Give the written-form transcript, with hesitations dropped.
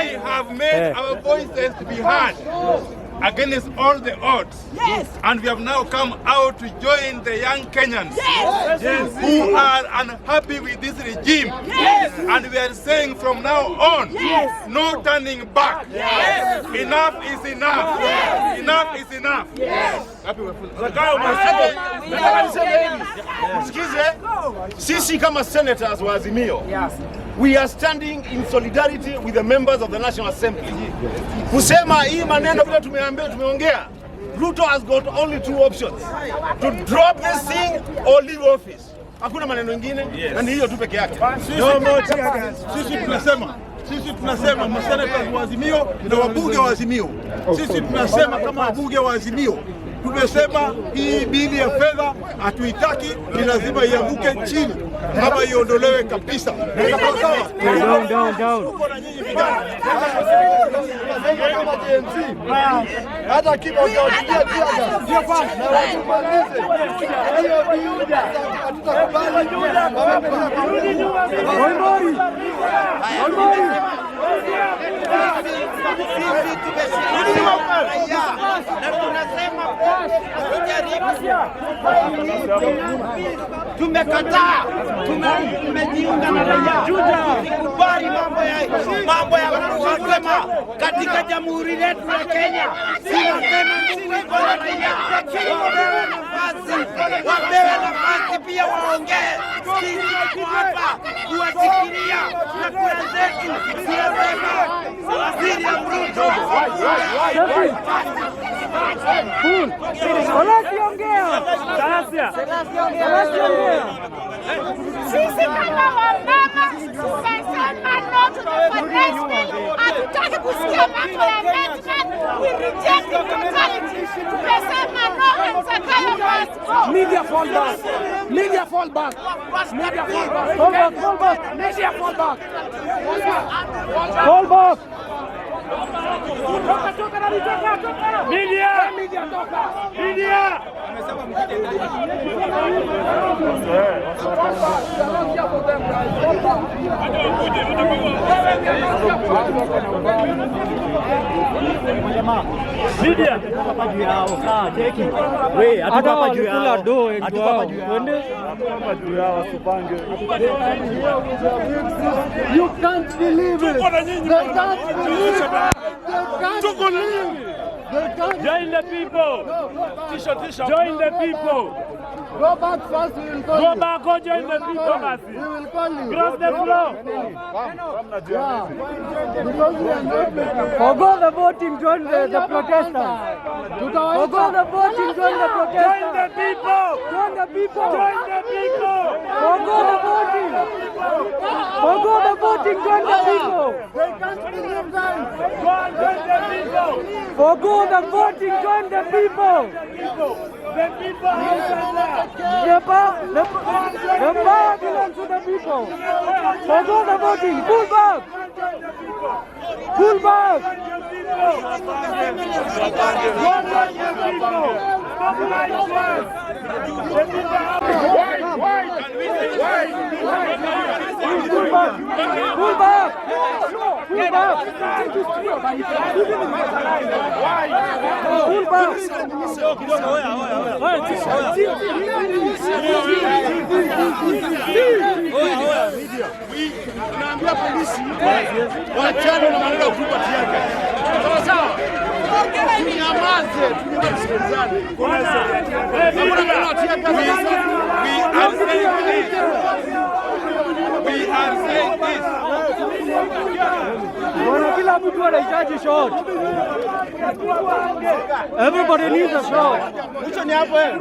We have made our voices to be heard against all the odds. And we have now come out to join the young Kenyans who are unhappy with this regime. And we are saying from now on, no turning back. Enough is enough. Enough is enough. Nataka niseme hivi, msikize, sisi kama senators wa Azimio, we are standing in solidarity with the members of the National Assembly kusema hii maneno vile tumeambia, tumeongea. Ruto has got only two options: to drop this thing or leave office. Hakuna maneno mengine na ni hiyo tu peke yake. No more tear gas. Sisi tunasema maseneta wa Azimio na wabunge wa Azimio, sisi tunasema kama wabunge wa Azimio tumesema hii bili ya fedha hatuitaki, ni lazima ianguke chini kama iondolewe kabisa. Sawa? Down, down, down. Tuko na nyinyi vijana. Kama Gen Z, hata kama wakiwapigia tear gas na watumalize hiyo bili, hatutakubali. Oimori. Oimori. Sisi tumesimama raia na tunasema usijaribu. Tumekataa, tumejiunga na raia. Tusikubali mambo ya uhasama katika jamhuri letu la Kenya. Tunasema tuko na raia, wapewe nafasi pia waongee. Sisi tuko hapa kuwasikilia na kura zetu tunasema William Ruto. Selassie, ongea. Selassie, ongea. Sisi kama wamama tumesema no to the finance bill. Hatutaki kusikia mambo ya amendment. We reject it totality. Tumesema no and Zakayo must go. Media, fall back. Media, fall back. Media, fall back. Fall back, fall back. Media, fall back. Fall back. Toka, toka, nani, toka, toka. Media. Media, toka. Media. Fall back. We are not here for them, guys. Fall back. We are not here for them. Media. Hata walikula do wengi wao. Twende. You can't believe it. They can't believe it. They can't believe it. They can't. Join the people. Join the people. Go back first, we will call Go you. back, go join We the will people. call you. Basi. We will call you. Cross the floor. Yeah. Because we are not Forgo the voting, join the protesters. Forgo the voting, join the protesters. Join the people. Join the people. Join the people. Forgo the voting. Forgo the voting, join the people. They can't believe, guys. Go and join the people. Forgo the voting, join the people. The people. The power belongs to the people. Forgo the voting. Pull back. Pull back. Go join the people. Stop lying to us. The people Pull back. Pull back. Pull back. Pull back. Tunaambia polisi waachane na maneno ya kutupa tear gas. Sawa sawa. Tunyamaze, tunyamaze, tusikilizane. Hakuna maneno ya tear gas. We are saying this. We are saying this. Bwana, kila mtu anahitaji shot. Everybody needs a shot. Mwisho ni hapo eh.